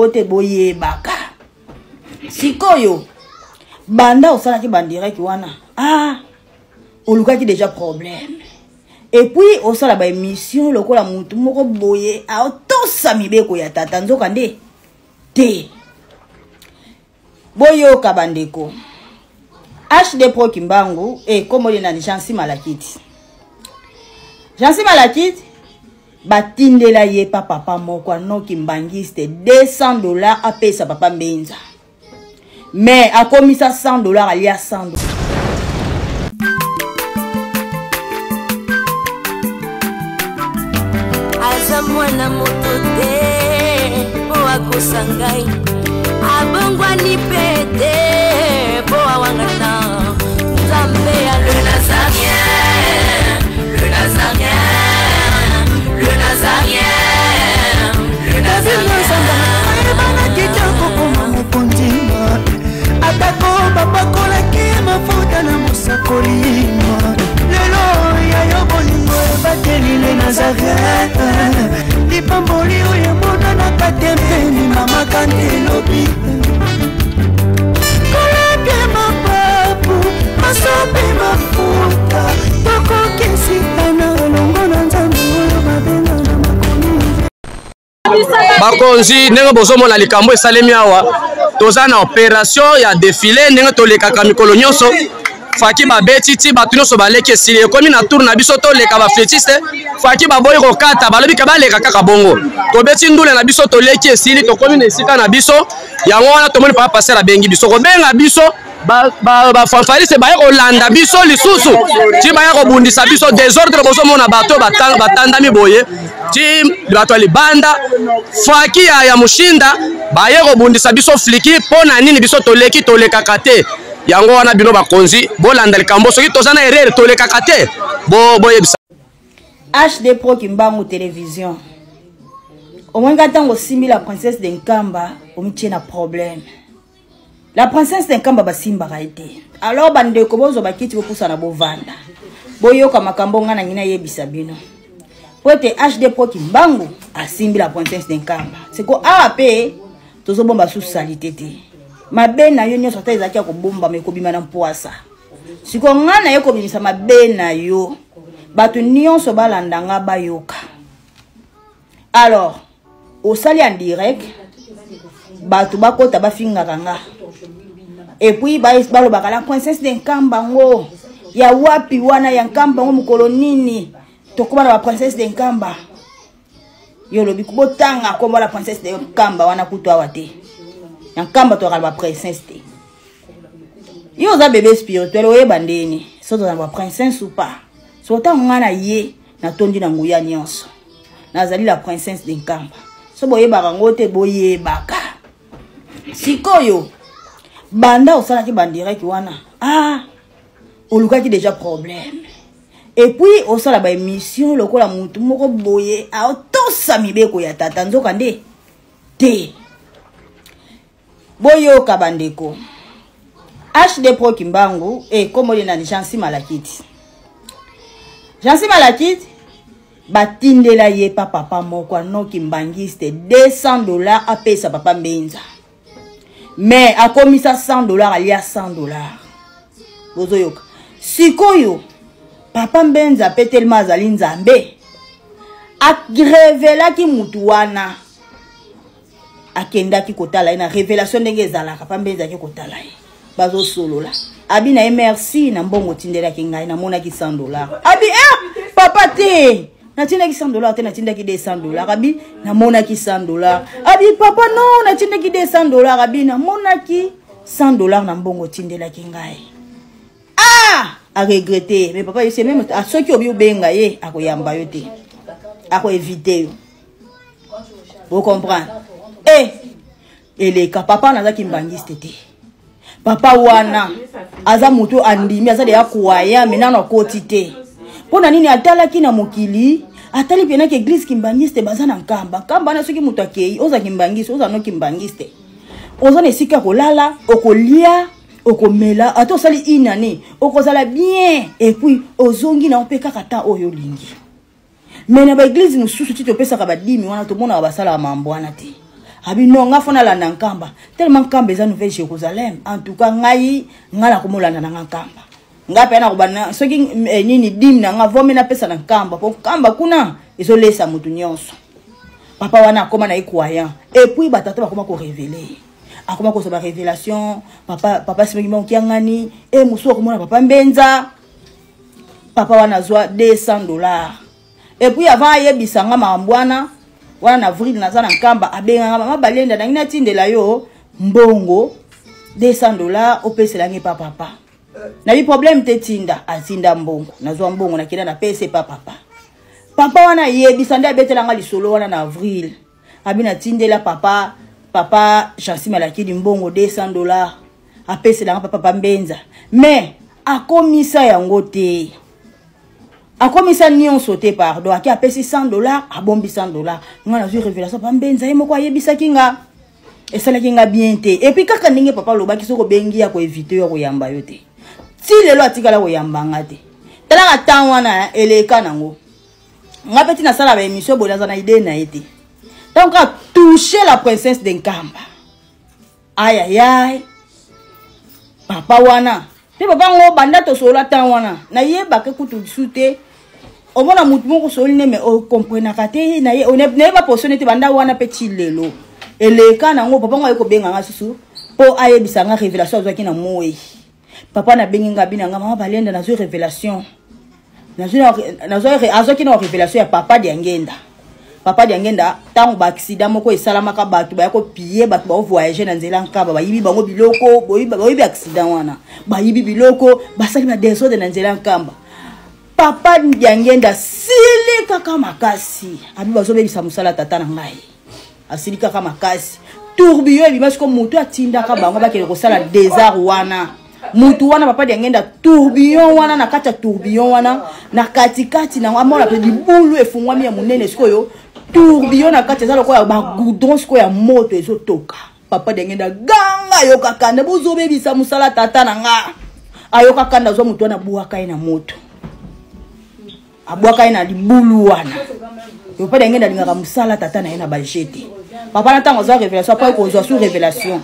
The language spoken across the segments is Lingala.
yango te, boyebaka. Sikoyo banda osalaki bandirect wana, ah, olukaki deja problème, et puis osala baémission lokola motu moko boye aotosa mibeko ya tata, nzoka nde te. Boyoka bandeko, HD Pro Kimbangu e kombo ye nani? Jansi Malakiti. Jansi Malakiti batindela ye pa papa moko anoki mbangiste $200 apesa papa Mbenza, mais akomisa $100, alia $100. Aza mwana moto te mpo akosa ngai, abongwani mpe te mpo awangana Nzambe ya le Nazarien, le Nazarien, le Nazarien, le Nazarien. Ayebanaki te kokoma mokonzi, atako bapakolaki mafuta na mosakoli. Lelo ya yo bolingo ebateli le Nazaret, lipamboli oyo emonanaka te mpeni mama kante elobi kolapie mapapu masopi mafuta, tokokisitana elongo na Nzambe oyo babenga na makomi. Bakonzi, ndenge bozomona likambo esalemi awa, toza na opération ya défilé ndenge tolekaka mikolo nyonso. Faki babeti ti bato nyonso baleki, esili, ekomi na tour na biso toleka. Bafetiste faki baboyi kokata, balobi ke baleka kaka bongo. Tobeti ndule na biso, toleki, esili, tokomi na esika na biso. Yango wana tomoni papa pasteur abengi biso, kobenga biso bafanfariste baye kolanda biso lisusu ti baya kobundisa biso. Desordre, bozomona bato batandami boye ti bato ya libanda faki ya Mushinda baye kobundisa biso fliki. Mpo na nini biso toleki, tolekaka te? Yango wana bino bakonzi bolanda likambo, soki toza na erreur, tolekaka te, boyebisa. HD Pro Kimbangu Télévision, omoni ntango osimbi la princesse de Nkamba, omitie na problème. La princesse de Nkamba basimbaka ye te. Alors bandeko, bozwa bakiti, bopusana, bovanda, boyoka makambo ngai nangi nayebisa bino. Po ete HD Pro Kimbangu asimbi la princesse de Nkamba, siko awa mpe tozobomba susu salite te. Mabe na yo nyonso, ata ezalaki ya kobombama, ekobima na mpwasa. Siko ngai naye kobimisa mabe na yo, bato nyonso balanda nga, bayoka. Alors osali en direct, bato bakota, bafingaka nga, et puis balobaka la princesse de Nkamba ngo ya wapi wana ya Nkamba ngo, mokolo nini tokóma na baprincesse de Nkamba? Yo olobi botanga kombo la princesse de Nkamba wana kutu awa te, na Nkamba tozalaka na baprincesse te. Yo oza bébé spirituel, oyeba ndeni so toza na baprincesse ou pas. So ntango ngai na ye natondi na nguya nyonso, nazali la princesse de Nkamba. So boyebaka yango te, boyebaka. Sikoyo banda osalaki bandirect wana, ah, olukaki deja problème, et puis osala baémission lokola motu moko boye aotosa mibeko ya tata, nzoka nde te. Boyoka bandeko, HD Pro Kimbangu e kombo ye nani? Jansi Malakiti. Jansi Malakiti batindela ye pa papa moko anoki mbangiste $200 apesa papa Mbenza, mais akomisa $100, alia $100. Bozoyoka sikoyo, papa Mbenza mpe telema azali Nzambe, arevelaki mutu wana, akendaki kotala ye na révélation ndenge ezalaka. Papa Mbenza ake kotala ye, bazosolola, abi na ye: "Merci na mbongo otindelaki ngai, namonaki $100." Abi: "Eh, papa, te, natindaki $100 te, natindaki $200." Abi: "Namonaki $100." Abi: "Papa, non, natindaki $200." Abi: "Namonaki $100 na mbongo otindelaki ngai." Ah, aregrete. Mais papa yese même soki obi obenga ye, akoyamba yo te, akoevite yo. Bocomprendre e eleka. Papa wana azaki mbangiste te, papa wana aza moto andimi, aza deya kwaya, me nano akoti te. Mpo na nini? Atalaki na mokili, atali mpenaki église kimbangiste baza na Nkamba. Nkamba wana, soki moto akei, oza kimbangiste, oza no kimbangiste, oza na esika ya kolala, okolia, okomela, ata osali une année, okozala bien, et puis ozongi na yo mpe kaka ta oyo olingi. Me na baeglize mosusu ti topesaka badimi wana, tomonaka basalaka mambo wana te. Abi non, nga fo nalanda Nkamba, tellement Nkamba eza Nouvelle Jérusalem. En tout cas ngai, ngai nakomolanda na nga Nkamba. Nga mpe nakobanda soki nini dime na nga vomi napesa na Nkamba, mpo Nkamba kuna ezolesa motu nyonso. Papa wana akoma na ye croyant, et puis batata bakoma korévéler, akoma kozwa barévélation. Papa, papa Simeki Bango Kiangani e mosusu akomona papa Mbenza. Papa wana azwa 200 $. Et puis avant ayebisa nga makambo wana, wana na avril, naza na Nkamba, abenganga: "Mama Balenda, nangi natindela yo mbongo 200 $, opeselanga epa papa." Nabi problème te, tinda. Atinda mbongo, nazwa mbongo, nakenda, napesa epa papa. Papa wana ayebisa nde abetelanga lisolo wana na avril. Abi natindela papa, papa Jansi Malakidi mbongo 200 $, apeselanga papa, papa Mbenza. Mais akomisa yango te, akomisa nyonso te, pardon. Ake apesi 100 $, abombi 100 $. Nga nazwi révélation, papa Mbenza ye moko ayebisaki nga, esalaki nga bien te. Et puis kaka ndenge papa alobaki, soki obengi ya koéviter yo, koyamba yo te. Ti lelo atikala koyamba nga te. Talaka ntan wana eleka nango, nga mpe ti nasala baémission boye, naza na idée na ye te. Donc atouche la princesse de Nkamba, ayayay, papa wana mpe papa ngo banda tosolola ntan wana, nayebaka kutu lisu te. Omona mutu moko osoli ne, me okomprenaka te, nayeba position te. Banda wana mpe ti lelo eleka nango, papa ngo aye kobenga nga susu mpo ayebisa nga révélation azwaki na moi. Papa nabengi nga, bina nga: "Mama Balenda, nazwi révélation." Azwaki na révélation ya papa Diangenda. Papa Diangenda, ntango baaccident moko esalamaka, bato baya kopiller, bato baovoyage na nzela Nkaba, bayibi bango biloko. Boyibi accident wana, bayibi biloko, basali badésordre na nzela Nkamba. Papa Diangenda asili kaka makasi, abi bazobebisa mosala tata na ngai. Asili kaka makasi, tourbillon ebima. Siko motu atindaka bango bakende kosala désordre wana, mutu wana papa Diangenda, tourbillon wana, na kati ya tourbillon wana, na katikati nango, amona mpe libulu efungwami ya monene. Sikoyo tourbillon na kati eza lokola bagoudron, sikoyo ya moto ezotoka. Papa Diangenda ganga, ayoka kanda: "Bozobebisa mosala tata na nga." Ayoka kanda, azwa motu wana, abwaka ye na moto, abwaka ye na libulu wana. Papa Diangenda alingaka mosala tata na ye na bajete. Papa na ntango azwa révélation, apo kozwa su révélation,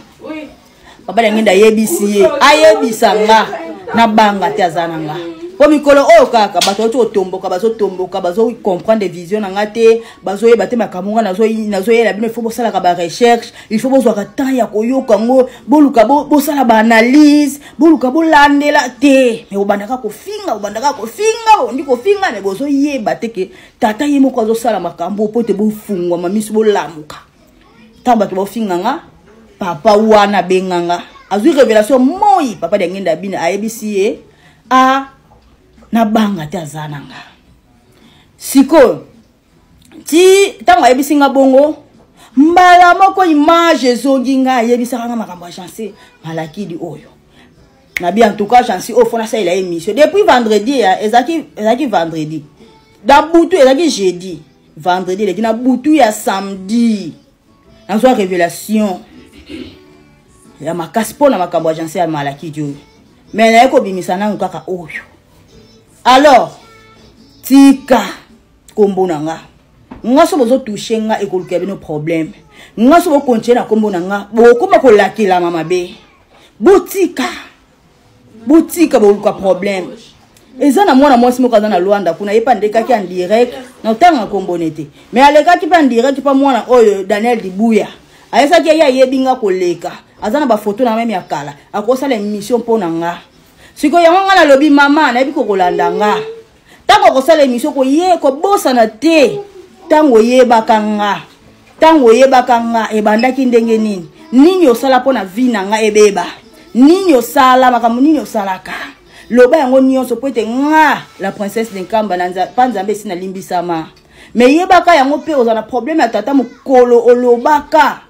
papa Diangenda ayebisi ye, ayebisa nga nabanga te, aza na nga. Mpo mikolo oyo kaka bato bauti kotomboka, bazotomboka, bazocomprendre vision na nga te, bazoyeba te makambo nga nazoyela bino. Il faut bosalaka barecherche, il faut bozwaka temps ya koyoka yango, boluka bosala baanalyse, boluka bolandela te. Me bobandaka kofinga, bobandaka kofinga, bondi kofinga, me bozoyeba te ke tata ye moko azosala makambo po te bofungwama miso, bolamuka. Ntango bato baofinga nga, papa wana abenganga, azwi révélation moi. Papa Diangenda bino ayebisi ye a nabanga te, aza na nga. Sikoyo ti ntango ayebisi nga bongo, mbala moko image ezongi nga. Ayebisaka nga makambo ya Jansi Malakidi oyo nabi. En tout cas Jansi oyo, fo nasalela ye émission depuis vendredi. Ezalaki vendredi na butu, ezalaki jeudi, vendredi eleki na butu ya samedi, nazwa révélation ya makasi mpo na makambo ya Jansi ya Malakidi oyo. Me naye kobimisa nanu kaka oyo. Alors tika nkombo na nga. Nga so bozotouche nga, ekolukela bino problème. Nga so bokontinue na nkombo na nga, bokóma kolakelama mabe. Botika, botika, boluka problème. Eza na mwana mwasi moko aza na Lwanda kuna, ye mpe andekaki en direct na otanga nkombone te, mais alekaki mpe en direct mpa mwana oyo Daniel Dibuya. Ayesaki ye, ayebi nga koleka, aza na bafoto na même ya kala, akosala émission mpo na nga. Sikoyo yango nga nalobi, mama, nayebi kokolanda nga ntango akosala émission, koye kobosana te ntango oyebaka nga, ntango oyebaka nga ebandaki ndenge nini, nini osala mpo na vie na nga ebeba, nini osala, makambo nini osalaka, loba yango nyonso, po ete nga la princesse de Nkamba mpa Nzambe esi nalimbisama. Me yebaka yango mpe oza na problème ya tata mokolo olobaka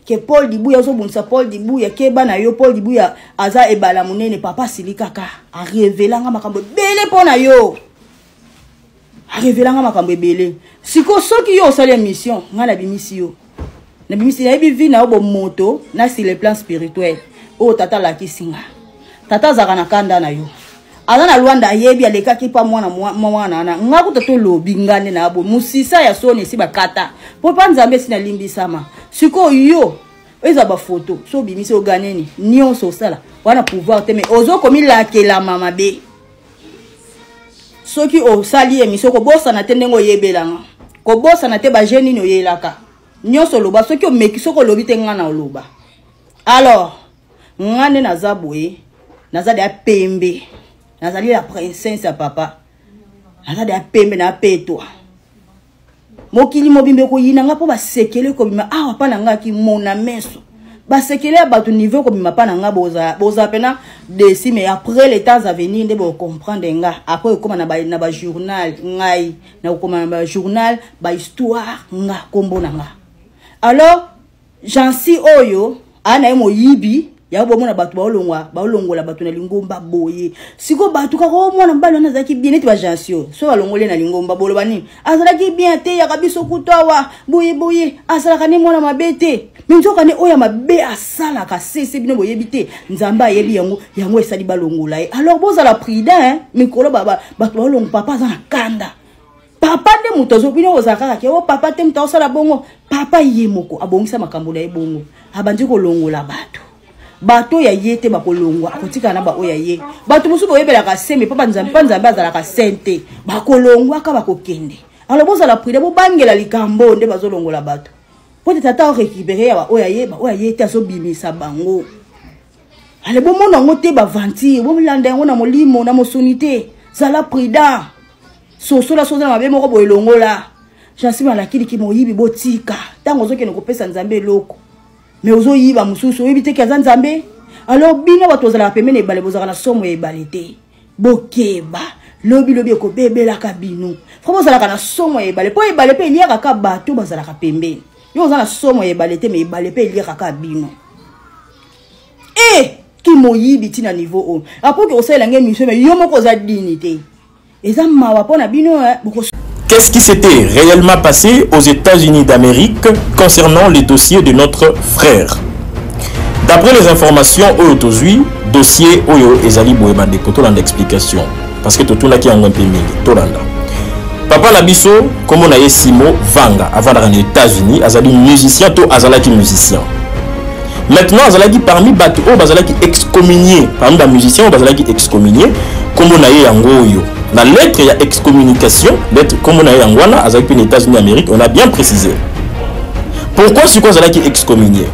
ke Paul Dibuya ozobundisa Paul Dibuya, keba na yo, Paul Dibuya aza ebala monene. Papa asili kaka arevelanga makambo ebele mpo na yo, arevelanga makambo ebele. Sikoyo soki yo osali émission, ngai nabimisi yo, nabimisi, nayebi vie na yo bomoto na sur le plan spirituel oyo tata alakisi nga. Tata azalaka na kanda na yo, aza na Lwanda, ayebi, alekaki mpa mwana mwana wana. Nga kuta tolobi, nga nde na bo mosisa ya soni esi bakata mpo mpa Nzambe esi nalimbisama. Sikoyo yo eza bafoto so obimisi oganeni nyonso osala wana pouvoir te, mais ozokomilakelama mabe. Soki osali emission, kobosana te ndenge oyebelanga, kobosana te baje nini oyelaka nyonso oloba. Soki omeki, soki olobi te, nga na oloba. Alors nga nde naza boye, naza deya pembe, nazali la princesse ya papa, naza deya pembe na petwa. Mokili mobimba ekoyina nga mpo basekele ekobima awa mpa na nga kimona meso, basekele ya bato niveau ekobima mpa na nga. Bozala mpena desi, mais après les temps à venir nde bocomprendre nga. Après ekóma na bajournal, ngai nakokoma na bajournal bahistoire nga, nkombo na nga. Alors Jansi oyo aa na ye moyibi yango, bomona bato baolongwa, baolongola bato na lingomba boye. Sikoyo bato kaka omwana mobali wana azalaki bien neti bajansi oyo, so balongoli na lingomba, boloba nini? Azalaki bien, ateyaka biso kutu awa boye boye, azalaka ne mwana mabe te. Me nzoka nde oyo ya mabe asalaka sese, bino boyebi te, Nzambe ayebi yango. Yango esali balongola ye. Alors bozala prudent mikolo bato baolongo. Papa aza na kanda, papa nde moto azo bino kozala kaka ke o papa te moto aosala bongo. Papa ye moko abongisa makambo na ye bongo, abandi kolongola bato. Bato ya ye te bakolongwa, akotikala na baoyo ya ye. Bato mosusu boyebelaka seme mpo banzambe, Nzambe azalaka sen te, bakolongwaka, bakokende. Alors bozala prudent, bobangela likambo nde bazolongola bato mpo te tata orécupere ya baoyo ya ye, baoyo ya ye te azobimisa bango. Ale bomona yango te, baventure bolanda yango na molimo na mosuni te. Zala prudent, sosola soza na mabe moko boye, longola Jansi Malakiliki moyibi. Botika ntango ozokende kopesa Nzambe eloko, me ozoyiba mosusu, oyebi te ke aza Nzambe. Alors bino bato ozalaka pembeni ebale, bozalaka na somo ya ebale te, bokeba, lobi lobi ekobebelaka bino. Fo bozalaka na somo ya ebale, mpo ebale mpe eliaka ka bato bazalaka pembeni. Yo oza na somo ya ebale te, me ebale mpe eliaka ka bino. E kimoyibi ntina niveau oyo apoki kosalela nge émission, me yo moko oza dini te, eza mawa mpo na bino. Qu'est-ce qui s'était réellement passé aux États-Unis d'Amérique concernant les dossiers de notre frère? D'après les informations oyo tozwi, dossier oyo ezali boye, bandeko, tolanda explication parce que totunaki yango mpe mingi. Tolanda papa na biso, kombo na ye Simo Vanga, avandaka na États-Unis, azali musicien to azalaki musicien. Maintenant azalaki parmi bato oyo bazalaki excommunié, parmi bamusicien oyo bazalaki excommunié. Kombo na ye yango oyo na lettre ya excommunication, lettre kombo na ye yango wana. Azalaki mpe na États-Unis d'Amérique. On a bien précisé pourquoi sikoyo azalaki excommunié.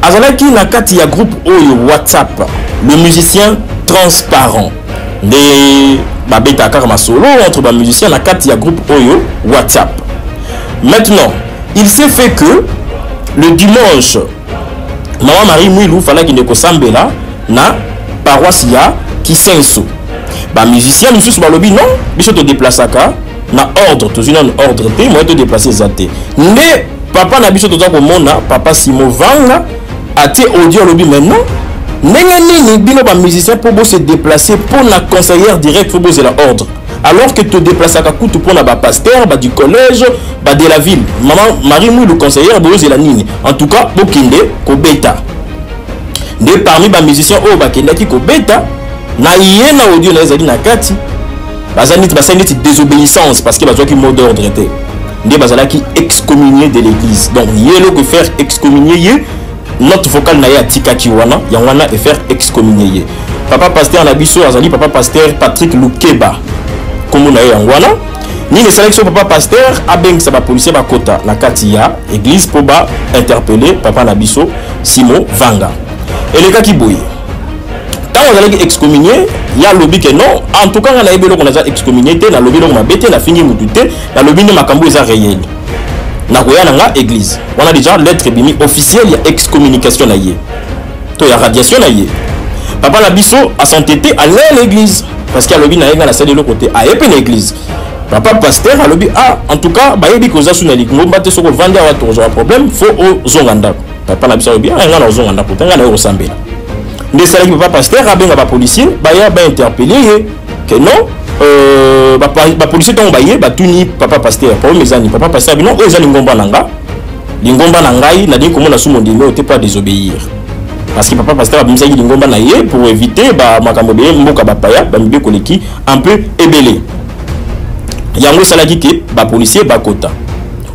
Azalaki na kati ya groupe oyo WhatsApp, le musicien transparent, nde babetaka kaka masolo entre bamusicien na kati ya groupe oyo WhatsApp. Maintenant il s'est fait que le dimanche, Mama Marie Mwilu falaki nde kosambela na paroisse ya Kisenso. Bamusicien mosusu balobi non, biso todeplasaka na ordre, tozwi nanu ordre te, moyen todeplace eza te. Nde papa na biso toza komona, papa Simo Vanga, atie audio, alobi maintenant ndenge nini bino bamusicien mpo bose déplacer mpo na conseillère direct fo bozela ordre, alors que todeplasaka kutu mpo na bapaster ba du collège, ba de la ville, Mama Marie Mwilu conseillère, bozela nini? En tout cas bokende kobeta. Nde parmi bamusicien oyo bakendaki kobeta na ye, na audio na ye ezali na kati, baza neti basali neti désobéissance parce que bazwaki mot d'ordre te, nde bazalaki excommunié de l'église. Donc ye eloko efaire excommunier ye, note vocale na ye atikaki wana, yango wana efaire excommunier ye. Papa pasteur na biso azali papa pasteur Patrick Lukeba, nkombo na ye yango wana. Nini esalaki so papa pasteur abengisa bapolisier bakota na kati ya église mpo bainterpele papa na biso Simo Vanga? Elekaki boye: ntango azalaki excommunié, ye alobi ke non, en tout cas ngai nayebi eloko, naza excommunié te, nalobi eloko mabe te, nafingi mutu te, nalobi nde makambo eza réel, nakoya na nga église wana. Déjà lettre ebimi officielle ya excommunication na ye to ya radiation na ye. Papa na biso asantete allait à l'église parce que alobi na ye ngai nasali eloko te. Aye mpe na église, papa pasteur alobi ah, en tout cas bayebi koza su na lingomba te, soki ovandi awa tokozwa problème, fo ozonga ndako. Papa na biso alobi ah, ngai na ozonga ndako te, ngai naye kosambela. Nde esalaki papa pasteur abenga bapolisier baya bainterpele ye ke non. Bapolisier ntango baye, batuni papa pasteur problème eza nini. Papa pasteur bino oyo eza lingomba na nga, lingomba na ngai, nalingi komona su mondimi oyo te mpo adésobéir, parce que papa pasteur abimisaki lingomba na ye pour éviter bamakambo ebele, mboka bapaya, bamibeko eleki un peu ebele. Yango esalaki ke bapolisier bakota.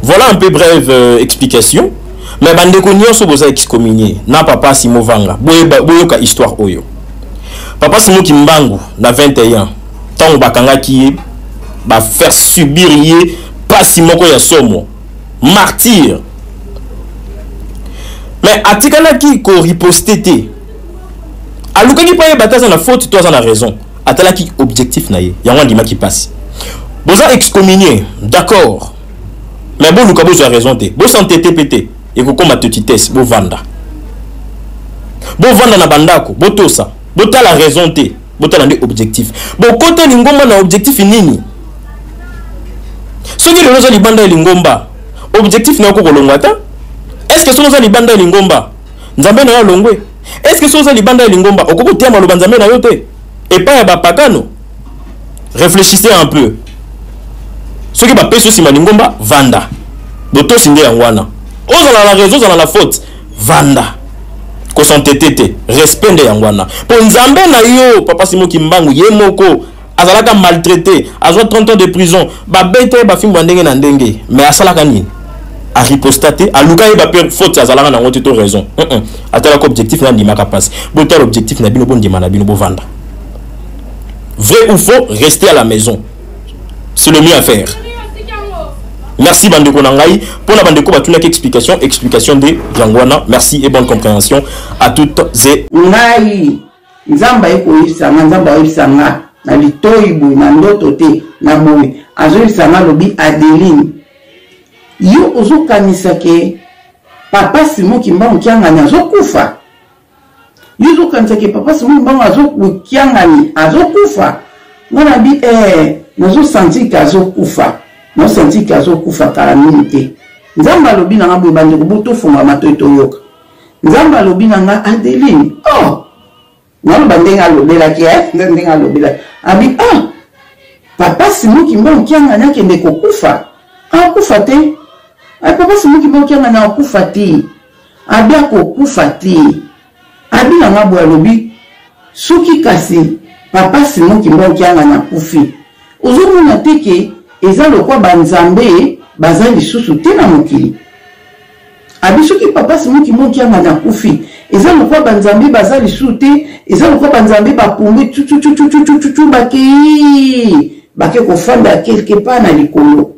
Voilà un peu brève explication. Mais bandeko nyonso boza excommunié na papa Simo Vanga, boyoka histoire oyo. Papa Simo Kimbangu na 21 ntango bakangaki ye, ba faire subir ye pasi moko ya somo, martyr. Mais atikalaki ko riposter te. Alukaki mpo ayeba te aza na faute to aza na raison. Atalaki objectif na ye, yango andimaki pasi. Boza excommunié, d'accord. Mais boluka bozwa raison te, bosantete mpe te, ekokoma totitesse, bovanda. Bovanda na bandako, botosa, botala raison te, botala nde objectif. Bokota lingomba na objectif nini? Soki lelo oza libanda ya lingomba, objectif na yo kokolongwa te? Est-ce que soki oza libanda ya lingomba, Nzambe na yo alongwe? Est-ce que soki oza libanda ya lingomba, okoki koteya maloba Nzambe na yo te? Epai ya bapakano? Réfléchissez un peu. Soki bapesi yo nsima lingomba, vanda. Botosi nde yango wana. Ozala na raison, ozala na faute, vanda. Kosantete te, respect nde yango wana. Po Nzambe na yo, papa Simon Kimbangu, ye moko azalaka maltraité, azwa 30 ans de prison, babeta ye bafimbo ya ndenge na ndenge, mais asalaka nini? Ariposta te, aluka ye ba faute azalaka nango te to raison. Atalaka objectif na andimaka pasi. Botala objectif na bino, bondima na bino, bovanda. Vrai ou faux, restez à la maison. C'est le mieux à faire. Merci bandeko na ngai. Pour la bandeko batunaki explication, explication de yango wana. Merci et bonne compréhension à toutes et ngai. Nzambe aye koyebisa nga, Nzambe ayebisa nga na litoyi boye, na ndoto te, na boye azoyebisa nga, alobi Adeline, yo ozokanisa ke papa Simon Kimbangu Kiangani azokufa? Yo ozokanisa ke papa Simon Kimbangu Kiangani azokufa? Nga nabi nazosentir ke azokufa, nazosentir ke azokufa kala mingi te. Nzambe alobi na nga boye, bandeko bo tofunga matoi toyoka. Nzambe alobi na nga Adeline, oh naloba ndenge alobelaki, ndenge alobelaki, abi ah papa Simon Kimbangu Kiangani akende kokufa, akufa te. Ay papa Simon Kimbangu Kiangani akufa te, abi akokufa te. Abi na nga boye, alobi soki kasi papa Simon Kimbangu Kiangani akufi, ozomona te ke eza lokwa banzambe baza lisusu te na mokili. Abi soki papa Simon Kimbangu Kiangani akufi, eza lokwa banzambe baza lisusu te, eza lokwa banzambe bapumbwi tututututututu bakei bake kofanda quelque part na likolo.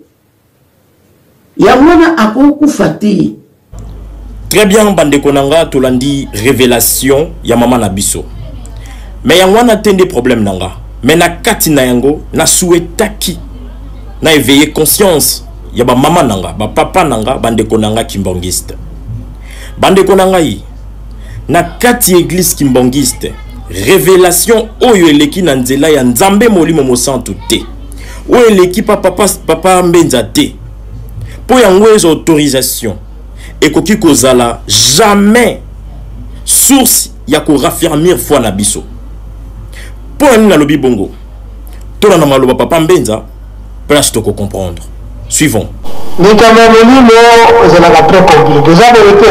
Yango wana akokufa te. Très bien bandeko na nga, tolandi révélation ya mama na biso. Mais yango wana te nde problème na nga. Mais na kati na yango, na souhaitaki na éveiller conscience ya ba mama na nga, ba papa na nga, bandeko na nga kimbanguiste. Bandeko na ngai, na kati église kimbanguiste, révélation oyo eleki na nzela ya Nzambe Molimo Mosantu te. Oyo eleki pa papa, papa Mbenza te. Po yango eza autorisation ekoki kozala jamais source ya ko raffermir foi na biso. Po na nini nalobi bongo? Tolanda maloba papa Mbenza, place toko comprendre. Suivons. Likambo ya molimo ezalaka très compliqué, eza boye te?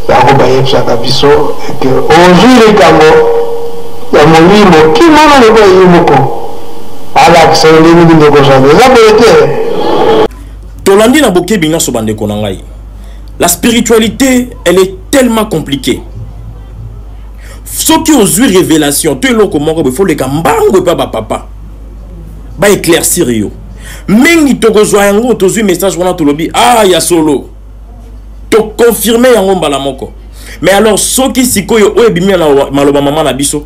Yango bayebisaka biso ete ozwi likambo ya molimo kimona lokola ye moko alakisa yo ndenge nini ndeko ozali, eza boye te? Tolandi na bokebi nyonso bandeko na ngai. La spiritualité, elle est tellement compliquée. Soki ozwi révélation to eloko moko boye, faut leka mbangu epa ba papa ba éclaircir yo. Mingi tokozwa yango, tozwi message wana tolobi ah ya solo, to confirmer yango mbala moko. Mais alors soki sikoyo oyo ebimi na maloba mama na biso,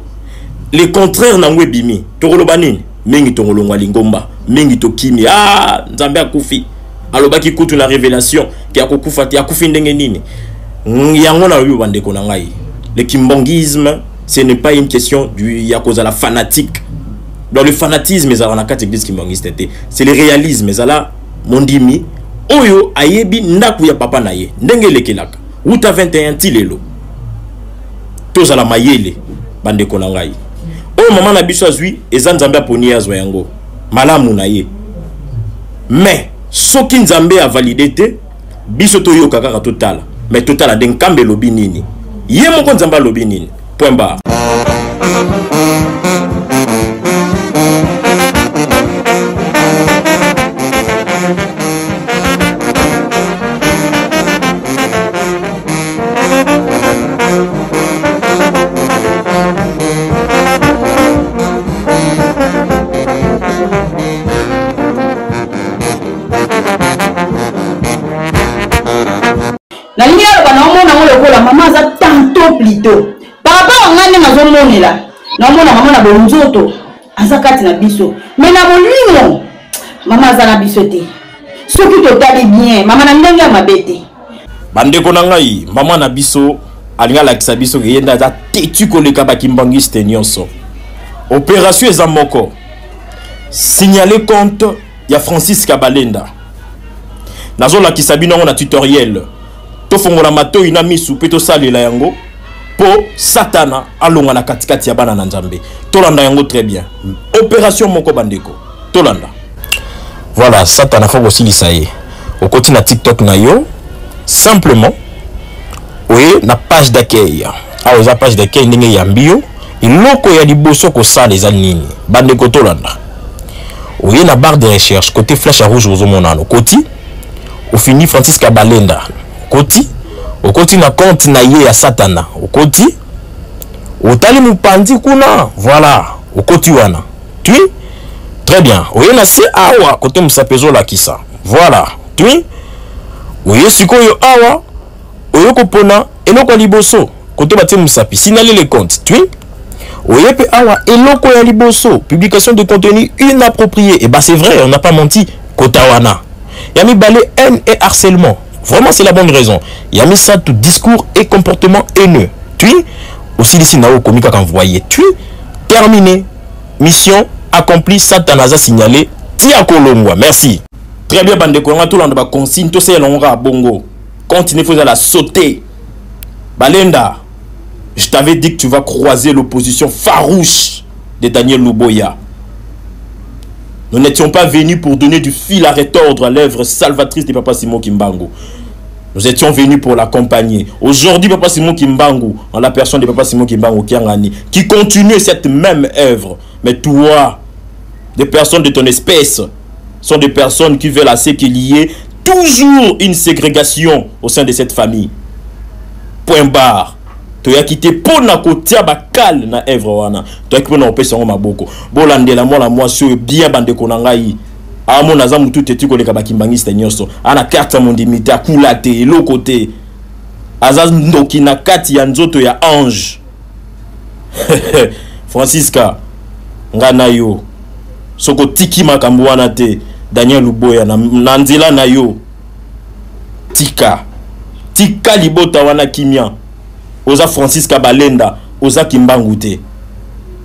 le contraire nango ebimi, tokoloba nini? Mingi tongolongwa lingomba, mingi tokimi, ah Nzambe akufi, alobaki kutu na révélation ke akokufa te, akufi ndenge nini? Yango na lobi bandeko na ngai, le kimbanguisme ce n'est pas une question du ya kozala fanatique. Dans le fanatisme ezalaka na kati église kimbanguiste te, c'est le réalisme. Ezala mondimi oyo ayebi ndako ya papa na ye ndenge elekelaka wuta 21 ti lelo. Tozala mayele bandeko na ngai. Oyo mama na biso azwi eza Nzambe aponi ye azwa yango malamu na ye. Mais soki Nzambe a valide te, biso toyoka kaka totala. Mais totala nde nkambe elobi nini, ye moko Nzambe alobi nini, point barre. Plutôt, plutôt par rapport a ngai nde nazomonela, naomona mama na bonzoto aza kati na biso, mais na molimo mama aza na biso te. Soki totali bien, mama na ndenge ya mabe te. Bandeko na ngai, mama na biso alingi alakisa biso ke ye nde aza tetu koleka bakimbangiste nyonso. Opération eza moko: signaler compte ya Francis Kabalenda. Nazolakisa bino yango na tutoriel. Tofongola matoi na misu mpe tosalela yango mpo Satana alonga na katikati ya bana na Nzambe. Tolanda yango très bien. Opération moko, bandeko, tolanda. Voilà, Satana fo kosilisa ye. Okoti na TikTok na yo, simplement oye na page d'accueil. Awa eza page d'accueil. Ndenge eyambi yo, eloko ya liboso kosala eza nini, bandeko? Tolanda. Oye na barre de recherche, côté flèche ya rouge ozomona wana, okoti, ofini Francis Kabalenda, okoti, okoti na compte na ye ya Satana, okoti, otali mopanzi kuna, voilà, okoti wana tui. Très bien. Oye na se awa, kote mosapi ezolakisa, voilà, tui. Oye sikoyo awa, oye kopona eloko ya liboso, kote batie mosapi, signaler le compte, tui. Oye mpe awa, eloko ya liboso, publication de contenu inapproprié. Et bah, c'est vrai, on n'a pas menti. Kota wana. Ya mibale, haine et harcèlement. Vraiment, c'est la bonne raison. Ya misato, discours et comportement haineux, tui. Osilisi na okomi kaka envoyé, tui. Terminé, mission accomplie. Satan aza signalé, tia kolongwa. Merci. Très bien, bandeko yanga, tolanda baconsigne, tosalela yango kaka bongo. Continue, faut ezala sauter. Balenda, je t'avais dit que tu vas croiser l'opposition farouche de Daniel Luboya. Nous n'étions pas venus pour donner du fil à retordre à l'œuvre salvatrice de Papa Simon Kimbangu. Nous étions venus pour l'accompagner. Aujourd'hui, Papa Simon Kimbangu, en la personne de Papa Simon Kimbangu Kiangani, qui continue cette même œuvre. Mais toi, des personnes de ton espèce, sont des personnes qui veulent assez qu'il y ait toujours une ségrégation au sein de cette famille. Point barre. Toyaki te mpo na kotia bakale na œuvre wana, toyaki mpo na kopesa yango maboko. Bolandela mwana mwasi oyo bien, bandeko na ngai. Amona aza motu teti koleka bakimbangiste nyonso. Ana carte ya mondimi te, akula te, eloko te. Aza ndoki na kati ya nzoto ya ange. Francisca, nga na yo, soki otiki makambo wana te, Daniel Luboya na nzela na yo. Tika, tika libota wana kimia. Oza Francisca Balenda, oza Kimbangu te.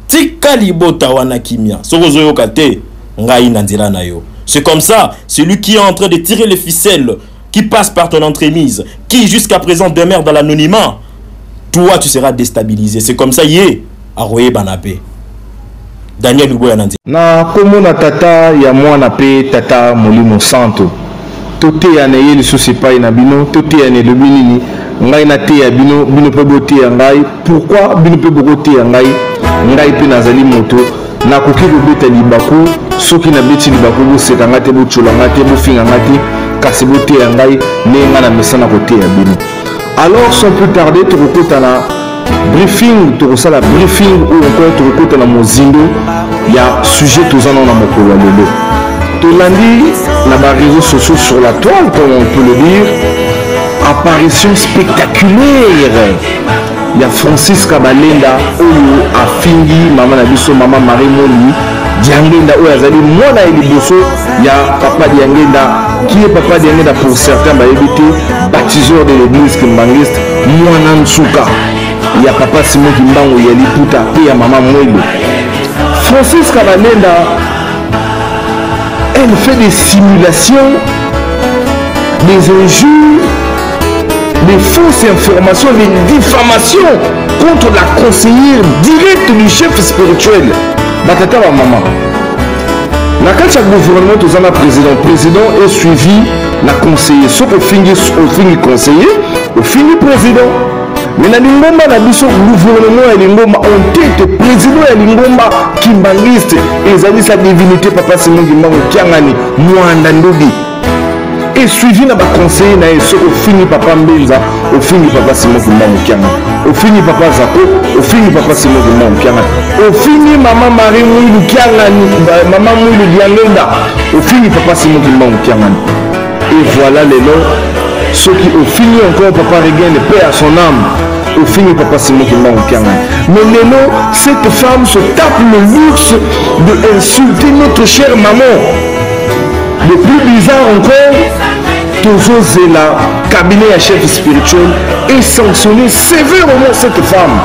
Tika libota wana kimia. Soki ozoyoka te, ngai na nzela na yo. C'est comme ça, celui qui est en train de tirer les ficelles, qui passe par ton entremise, qui jusqu'à présent demeure dans l'anonymat, toi, tu seras déstabilisé. C'est comme ça, ye aroyeba na pe Daniel Luboya na nzela. Na kombo na Tata, ya Mwana mpe Tata Molimo Santo. Toteyana eye lisusu epai na bino. Toteyana elobi nini? Ngai nateya bino, bino mpe boteya ngai. Pourquoi bino mpe bokoteya ngai? Ngai mpe nazali moto, nakoki kobeta libaku. Soki nabeti libaku, boseka ngai te, botyola ngai te, bofinga ngai te, kasi boteya ngai ndenge ngai namesana koteya bino. Alors, sans plus tarder, tokokota na briefing, tokosala briefing ou encore tokokota na mozindo ya sujet toza nao na mokolo ya lelo. Tolandi na baréseaux sociaux, sur la toile comme on peut le dire, apparition spectaculaire ya Francis Kabalenda oyo afingi mama na biso, mama Marie Moli Diangenda, oyo azali mwana ya liboso ya papa Diangenda. Qui est papa Diangenda? Pour certains bayebi te, baptiseur de l'église kimbanguiste, mwana nsuka ya papa Simon Kimbangu ya liputa mpe ya mama Mwelo. Francis Kabalenda, elle fait des simulations, des injures, des fausses informations, des diffamations contre la conseillère directe du chef spirituel. Batata, ba mama, na kati ya gouvernement toza na président. Président est suivi na conseiller. Soki ofingi, ofingi conseiller, ofingi président. Mais na lingomba na biso, gouvernement ya lingomba en tête, président ya lingomba kimbangiste ezali sa divinité papa Simon Kimbangu Kiangani Mwanda Ndubi, et suivi na baconseiller na ye. Soki ofingi papa Mbenza, ofingi papa Simon Kimbangu Kiangani, ofingi papa Zako, ofingi papa Simon Kimbangu Kiangani, ofingi mama Marie Mwilu Kiangani, mama Mwilu Diangenda, ofingi papa Simon Kimbangu Kiangani. Et voilà, lelo soki ofingi encore papa Regen, paix à son âme. Ofingi papa Simon Kimbangu Kiangani. Mais lelo, cette femme se tape le luxe de insulter notre chère maman. Le plus bizarre encore, tozozela cabinet ya chef spirituel et sanctionner sévèrement cette femme.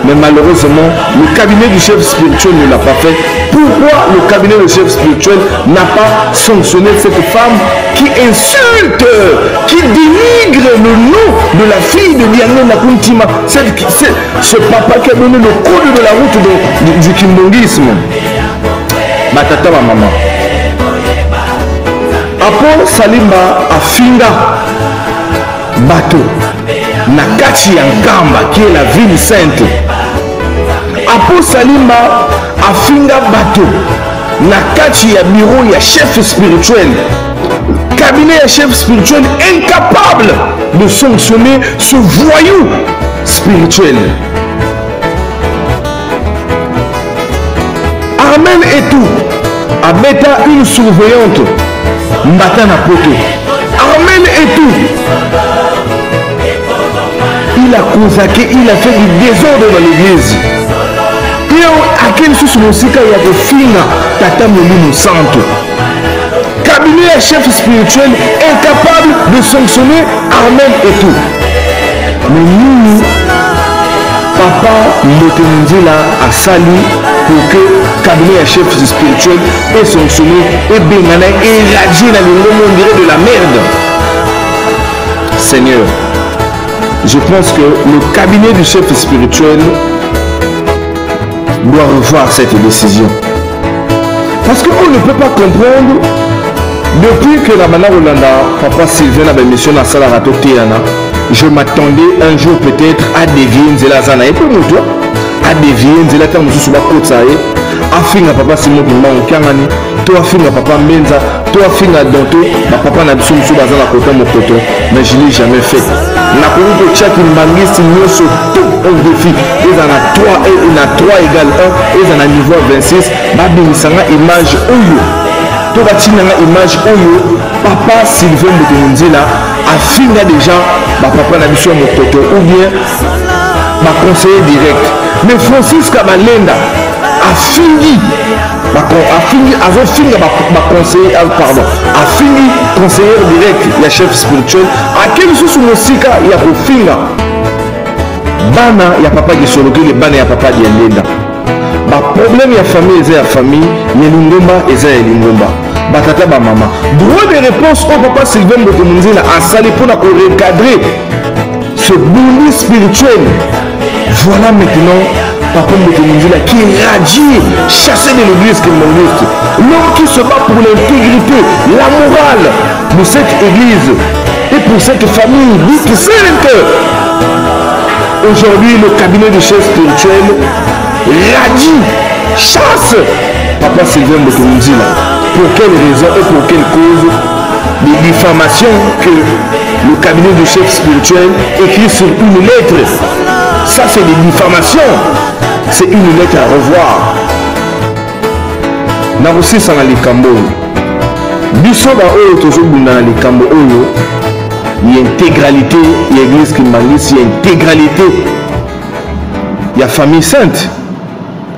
Mais malheureusement, le cabinet du chef spirituel ne l'a pas fait. Pourquoi le cabinet du chef spirituel n'a pas sanctionné cette femme qui insulte, qui dénigre le nom de la fille de Diane Nakuntima, ce papa qui a donné le code de la route du kimbongisme? Batata ma maman. Apo Salimba afinga bato na kati ya Nkamba qui est la ville sainte. Apo Salimba afinga bato na kati ya bureau ya chef spirituel. Cabinet ya chef spirituel incapable de sanctionner ce voyou spirituel. Armel Etou abeta une surveillante mbata na poto. Armel Etou, il a kozaké, il a fait du désordre dans l'église. Ye ake lisusu mosika ya kofinga tata Molimo Santo. Cabinet ya chef spirituel incapable de sanctionner Armel Etou. Mais nini papa Mbote Munzila asali pour que cabinet ya chef spirituel est sanctionné et bengana éradié na lingomba, on dirait de la merde. Seigneur, je pense que le cabinet du chef spirituel doit revoir cette décision. Parce qu'on ne peut pas comprendre, depuis que la Bana Rolanda, papa Sylvain a mission na salle à Teyana, je m'attendais un jour peut-être à dévier Nzela Zana. Et pour moi, toi, à dévier Nzela Tango Mosusu Bakotsa ye, afinga papa Simon Kimbangu Kiangani, to afinga papa Mbenza, to afinga Danto, ba papa na biso mosusu baza na kota mokoto, mais je l'ai jamais fait. Nakoki kotia kimbangisi nyonso tout en défi, eza na 3 et na 3 égale 1, eza na niveau 26, babimisa nga image oyo to batinda nga image oyo papa Sylvain Mbote Munzila afinga déjà ba papa na biso ya mokoto ou bien ba conseiller direct. Mais Francis Kabalenda afingi afingi, azofinga ba conseiller, ah, pardon, afingi conseiller direct ya chef spirituel, ake lisusu mosika ya kofinga bana ya papa Kisolokele, bana ya papa Diangienda. Ba problème ya famille eza ya famille, ya lingomba eza ya lingomba. Batata ba mama, droit de réponse au papa Sylvain Mbote Munzila asali mpona korecadrer ce bondi spirituel. Voilà maintenant papa Mbote Munzila qui est radié, chassé de l'église kimbanguiste, l'homme qui se bat pour l'intégrité, la morale de cette église et pour cette famille dite sainte. Aujourd'hui, le cabinet du chef spirituel radie, chasse papa Sylvain Mbote Munzila. Pour quelle raison et pour quelle cause? Des diffamations que le cabinet du chef spirituel écrit sur une lettre. Ça, c'est des diffamations. C'est une lettre à revoir. Nakosisa na likambo oyo, biso baoyo tozobunda na likambo oyo ya intégralité ya église kimbanguiste, ya intégralité ya famille sainte,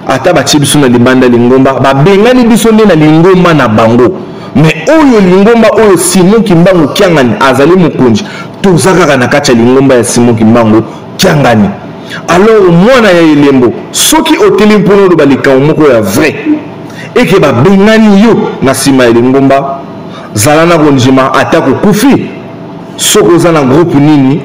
ata batie biso na libanda lingomba, babengani biso nde na lingomba na bango. Mais oyo lingomba oyo Simon Kimbangu Kiangani azali mokonzi, toza kaka na kati ya lingomba ya Simon Kimbangu Kiangani. Alors mwana ya elembo, soki oteli mpona oloba likambo moko ya vrai eke babengani yo na nsima ya lingomba, zala na kondima ata kokufi. Soki oza na groupe nini,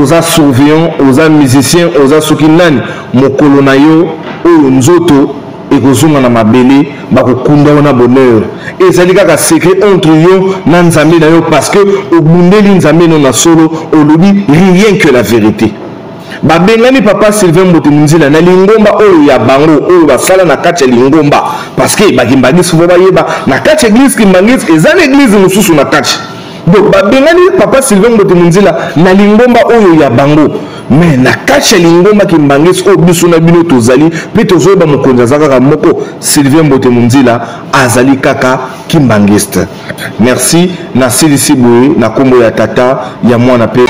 oza surveillant, oza musicien, oza soki nani, mokolo na yo oyo nzoto ekozonga na mabele, bakokunda yo na bonheur. Ezali kaka secret entre yo na Nzambe na yo, parce que obundeli Nzambe no na solo, olobi rien que la vérité. Babengani papa Sylvain Mbote Munzila na lingomba oyo ya bango, oyo basala na kati ya lingomba, parce que bakimbangisi fo bayeba na kati ya église kimbangisi eza na église mosusu na kati. Donc babengani papa Sylvain Mbote Munzila na lingomba oyo ya bango, mais na kati ya lingomba kimbangisi oyo biso na bino tozali mpe tozoyeba mokonzi aza kaka moko, Sylvain Mbote Munzila azali kaka kimbangiste. Merci, nasilisi boye na kombo ya tata ya mwana pe.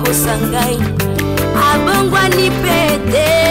akosa ngai, abongwani mpe te.